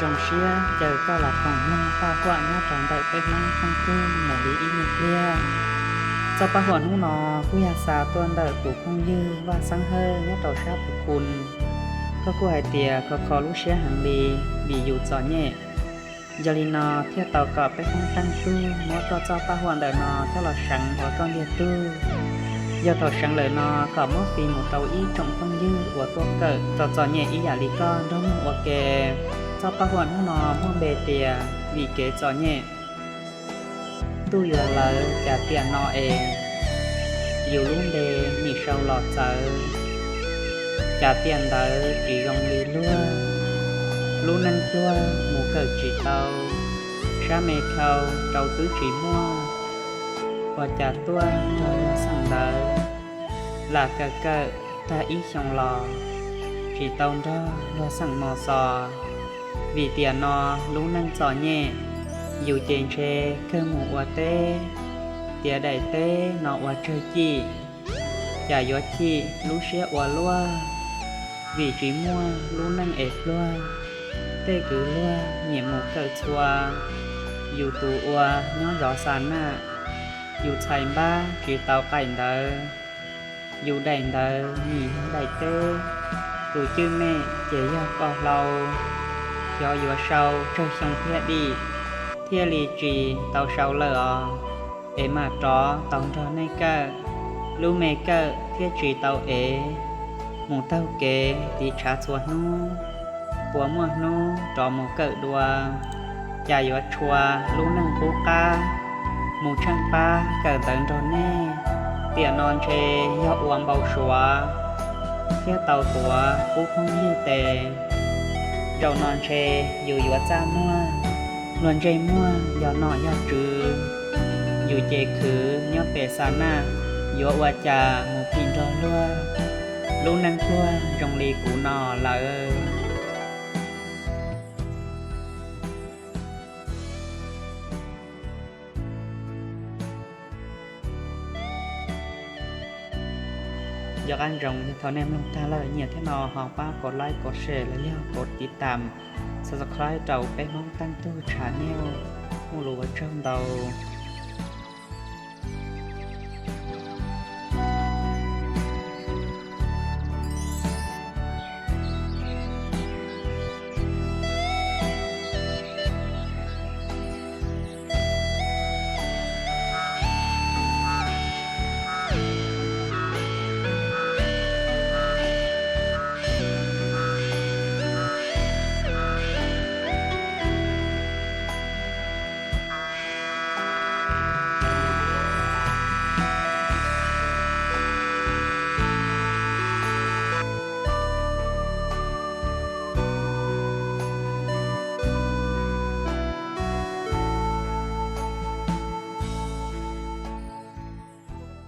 Zoo siab caw koj los koom mloog paj huam nyob rau ntawm peb Hmoob Qeej Tug mus li ib nyuag pliag. Txoj paj huam hnub no kuj yog xa tuaj ntawm tus phooj ywg Vaj Xeeb Hawj nyob rau sab Phu Khu. Koj kuj hais tias kho kho lub siab heev li vim yus txom nyem. Yog li no thiaj tau kom peb Hmoob Qeej Tug muab koj txoj paj huam ntawm no coj los seev ua koj ntiag tug. Yog thaum seev lawm no kom muab fij mus rau ib tsoom phooj ywg uas tuaj kawm txom txom nyem ib yam li koj nrog mloog ua ke. Txoj paj huam hnub no muaj npe tias vim kev txom nyem. Ntuj yuav lawv cas tiam no es, yus lub npe nim sau los txawv. Cas tiam ntawd tsis zoo li luag, lub neej pluag mus kawm tsis tau, sab me khau rau twb tsis muaj, ua cas tuaj nrog luag xeem ntawd, lam kawm kawm tag ib xyoos los tsis tau nrog luag xeem mos xos. Vim tiam no lub neej txom nyem, yus ces ntshe kawg mus ua teb, tiav daim teb no ua tsawg cim. Cas yuav chim lub siab ua luaj, vim tsis muaj lub neej es pluag. Tej kwv luag nyiam mus kawm txhua, yus tus ua nyob zov xa naj, yus txhais npab tsis tau qaim ntawv, yus daim ntawv nim yog daim teb, tus cwj mej ces yog koj hlau. Xyov yuav sau tsawg xyoo thiaj dim, thiaj li tsis tau sau lawm os. Es mam rov tau nrog nej kawm, lub me kawm thiaj tsis tau ev, mus taug kev tiv tshav txhua hnub. Puas muaj hnub rov mus kawm dua, cas yuav tshua lub neej qub qab, mus tsheej pab kawm ntawv nrog nej. Tiam no ntshe yog ua npau suav thiab tau tuav qub phooj ywg tes. Zaum no ntshe yus yuav txaj muag, luag ntsej muag yog nom yog tswv, yus ces khwv nyob pem xa naj, yuav ua cas mus phim nrog luag. Lub neej pluag zoo li kuv no lawm. Yog qab ntsoov yog thaum nej mloog tag lawm nyiam thiab no ho pab kov like, kov share los yog kov tiv tam, subscribe rau peb Hmoob Teej Tug channel. Muaj lus ua tsaug ntau.